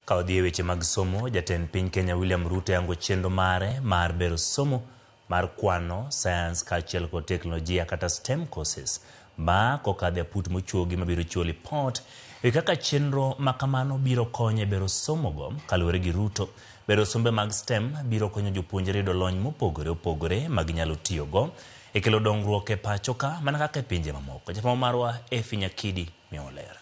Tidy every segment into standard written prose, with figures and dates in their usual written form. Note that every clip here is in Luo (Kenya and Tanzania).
Ka odhi e weche mag somo, jatend piny Kenya William Ruto yango chenro mare mar bero somo mar kwano, sayans kaachiel kod teknolojia kata STEM courses ma kokadho e aput mochuogi mabiro chiwo lipot e kaka chenro ma kamano biro konyo e bero somogo. Kaluwore gi Ruto, bero sombe mag STEM biro konyo jopuonjre yudo lony mopogore opogore ma ginyalo tiyogo e kelo dongruok e pacho ka mana kaka e pinje mamoko. Jafwambo marwa Effie Nyakidi miyowa ler.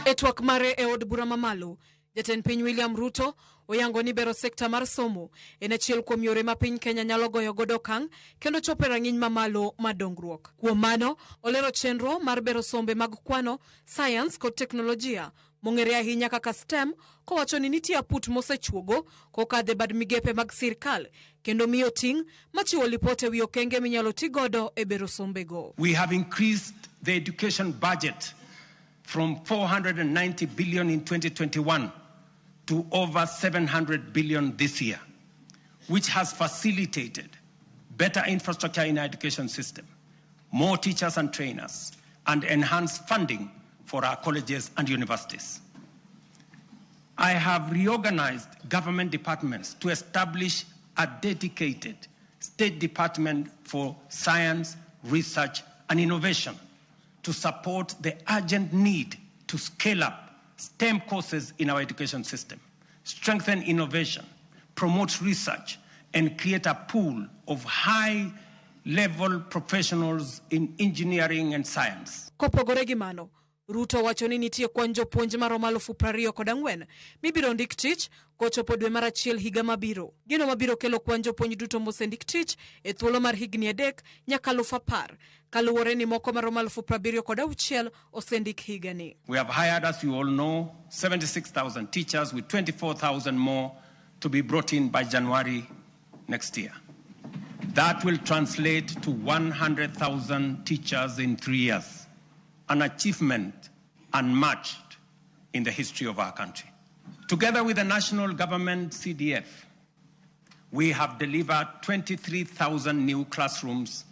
E twak mare e od bura mamalo, jatend piny William Ruto oyango ni bero sekta mar somo en achiel kuom yore ma piny Kenya nyalo goyo godo okang' kendo chopo e rang'iny mamalo mar dongruok. Kuom mano, olero chenro mar bero sombe mag kwano, sayans kod teknolojia mong'ere ahinya kaka STEM, kowacho ni nitie aput mosechuogo kokadho e bad migepe mag sirkal kendo miyo ting' machiwo lipot e wi okenge minyalo ti godo e bero sombego. We have increased the education budget from 490 billion in 2021 to over 700 billion this year, which has facilitated better infrastructure in our education system, more teachers and trainers, and enhanced funding for our colleges and universities. I have reorganized government departments to establish a dedicated state department for science, research, and innovation to support the urgent need to scale up STEM courses in our education system, strengthen innovation, promote research, and create a pool of high-level professionals in engineering and science. Kopogore gi mano, Ruto wacho ni nitie kwan jopuonj maromo 24,000 mibiro ndik tich kochopo dwe mar achiel higa mabiro. Gino mabiro kelo kwan jopuonj duto mosendik tich e thuolo mar higni 3 nyaka 10,000, kaluwore ni moko maromo 76,000 osendik higani. We have hired, as you all know, 76,000 teachers with 24,000 more to be brought in by January next year. That will translate to 100,000 teachers in 3 years, an achievement unmatched in the history of our country. Together with the national government CDF, we have delivered 23,000 new classrooms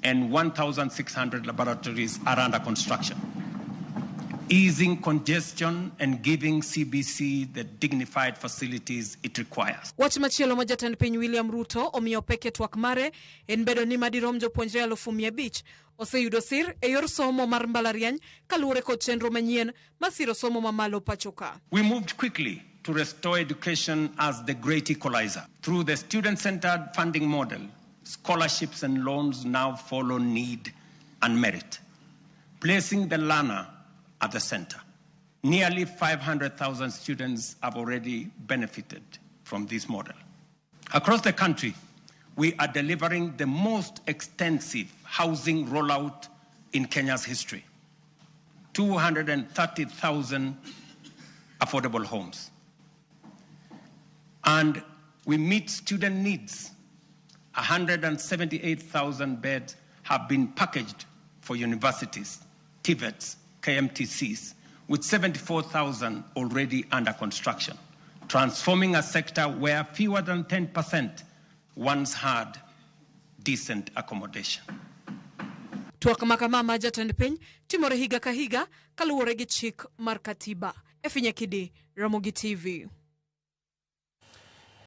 and 1,600 laboratories are under construction, easing congestion and giving CBC the dignified facilities it requires. Wach machielo ma jatend piny William Ruto omiyo pek e twak mare en bedo ni madirom jopuonjre 500,000 oseyudo sir e yor somo mar mbalariany kaluwore kod chenro manyien mar siro somo mamalo pacho ka. We moved quickly to restore education as the great equalizer. Through the student-centered funding model, scholarships and loans now follow need and merit, placing the learner at the center. Nearly 500,000 students have already benefited from this model. Across the country, we are delivering the most extensive housing rollout in Kenya's history. 230,000 affordable homes. And we meet student needs. 178,000 beds have been packaged for universities, TVETs, KMTCs, with 74,000 already under construction, transforming a sector where fewer than 10% once had decent accommodation. Twak ma kama ma jatend piny timore higa ka higa kaluwore gi chik mar katiba. Effie Nyakidi, Ramogi TV.